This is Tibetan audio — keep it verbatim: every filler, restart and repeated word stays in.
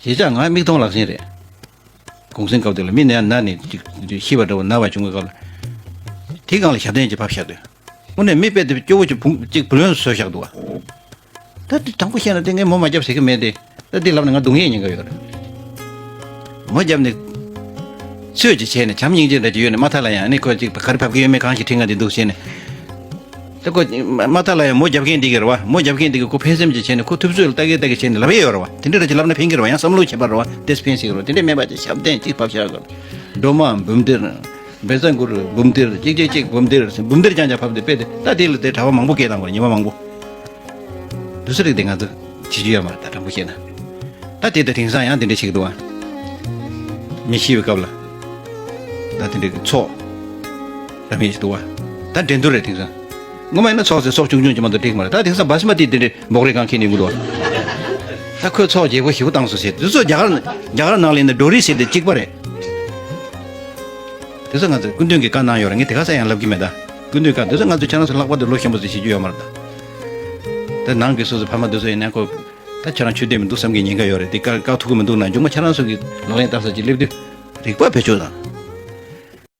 ཞེས་བྱ་ང་མིག་མཐོང་ལག་ཟིན་རེད། གུང་སེང་སྐབས་དེ་ལ་མི་ནད་ན་ནས་ཅིག་ཤི་བ་འདྲ་བོ་ན་བ་བྱུང་བའི་སྐབས་ལ། དེ་སྒང་ལ་ཞབས་བརྟན་ཅིག་ཕབ་བཞག་དུས། དངོས་གནས་མི་དཔེ་དེ་སྐྱོ་བོ་ཅིག་བུང་ཅིག་བུ་ལོན་བཟོས་བཞག་འདུག་བ། ད་དེ་དྲང་པོ་བཤད་ན་དེ་ངས་མོ་མ་རྒྱབ་ཟེར་གི་མེད་དེ། ད་དེ་ལབ་ན་ང་སྡུག་བསྔལ་ཉེན་ཁ་ཡོད་རེད། མོ་རྒྱབ་ནས། ཚོད་ཅིག་བྱས་ནས་བྱམས་སྙིང་རྗེ་འདྲ་ཅིག་ཡོད་ནས་མ་ཐག་ལ་ཡང་ནི་ཁོ་ཅིག་ག་རེ་ཕབ་གི་ཡོད་མེད་གང་ཞིག་དྲན་ག་དེ་འདུག་བྱས་ནས། ད་ཁོ་མ་མ་ཐག་ལ་ཡང་མོ་རྒྱབ་མཁན་འདི་གི་རེད་བ། མོ་རྒྱབ་མཁན་འདི་གི་ཁོ་ཕན་སེམས་ཅིག་བྱས་ནས་ཁོ་ཐུབ་ཚོད་ལ་ལྟ་གི་ལྟ་གི་བྱས་ནས་ལབ་ཡས་ཡོད་རེད་བ། དེ་འདྲ་ར་ཅིག་ལབ་ན་ཕན་གི་རེད་བ། ཡང་བསམ་བློ་བྱེད་པ་རེད་བ། དེས་ཕན་སྲིད་གི་རེད་བ། དེ་འདྲ་མེད་པ་ཅིག་ཞབས་བརྟན་ཅིག་ཕབ་བཞག་གི་རེད། སྒྲོལ་མ་འབུམ་སྡེར། བཛྲ་གུ་རུ་འབུམ་སྡེར། གཅིག་གཅིག་གཅིག་འབུམ་སྡེར། འབུམ་སྡེར་རྐྱང་རྐྱང་ཕབ་སྟེ་སྤེལ་ཏེ། ད་དེ་ལ་དེ་གྲྭ་པ་མང་པོ་སྐད་བཏང་བ་ཉི་མ་མང་པོ། དུས་ཚོད་རིགས་དེ་ང་ཚོ་བྱེད་རྒྱུ་ཡོད་མ་རེད། ད་དྲང་པོ་བཤད་ན། ད་དེ་ད་དེང་སང་ཡང་དེ་འདྲ་བྱེད་ཀྱི་འདུག་བ། མི་ཤི་བའི་སྐབས་ལ། ད་དེ་འདྲའི་ཚོགས་རབ་མེད་ཞིག་འདུག་བ། ད་འགྲན་བསྡུར་རེད་དེང་སང་། སྔོན་མ་ཡིན་ན་ཚོགས་ཟེར་ཚོགས་ཆུང་ཆུང་ཅིག་མ་གཏོགས་འགྲིག་མ་རེད། ད་དེང་སང་བྷ་སི་མ་ཏི་དེ་འདྲའི་འབོག་རེ་གང་ཁྱེར་ནས་འགུལ་འདུག་བ། ད་ཁོས་ཚོགས་རྒྱས་པོ་ཞེ་པོ་བཏང་སོང་ཟེར། དེ་ཚོ་རྒྱ་གར་རྒྱ་གར་ནང་ལ་ཡིན་ན་འགྲོ་རིས་ཟེར་དེ་གཅིག་པ་རེད། དེ་ཚོ་ང་ཚོས་སྐུ་མདུན་གྱིས་བཀའ་གནང་ཡོད་རེད། ངས་དེ་ག་ས་ཡང་ལབ་ཀྱི་མེད་ད། སྐུ་མདུན་བཀའ་དེ་ཚོ་ང་ཚོས་ཁྱེད་རང་ཚོ་ལྷག་པར་དུ་ལོ་ཆེན་པོ་ཚོས་བྱེད་རྒྱུ་ཡོད་མ་རེད་ད། དེ་ནང་གི་སོ་སོ་ཕ་མ་དེ་ཚོ་ཡིན་ན་ཁོ། ད་ཁྱེད་རང་ཆོས་དད་མི་འདུག་བསམ་གྱི་ཉེན་ཁ་ཡོད་རེད། དེ་བཀག་བཀག་ཐུབ་ཀྱི་མི་འདུག་ན། མཇུག་མ་ཁྱེད་རང་ཚོ་གི་ལག་ལེན་བསྟར་ས་ཅིག་སླེབས་དུས་རིག་པ་བེད་སྤྱོད་དང་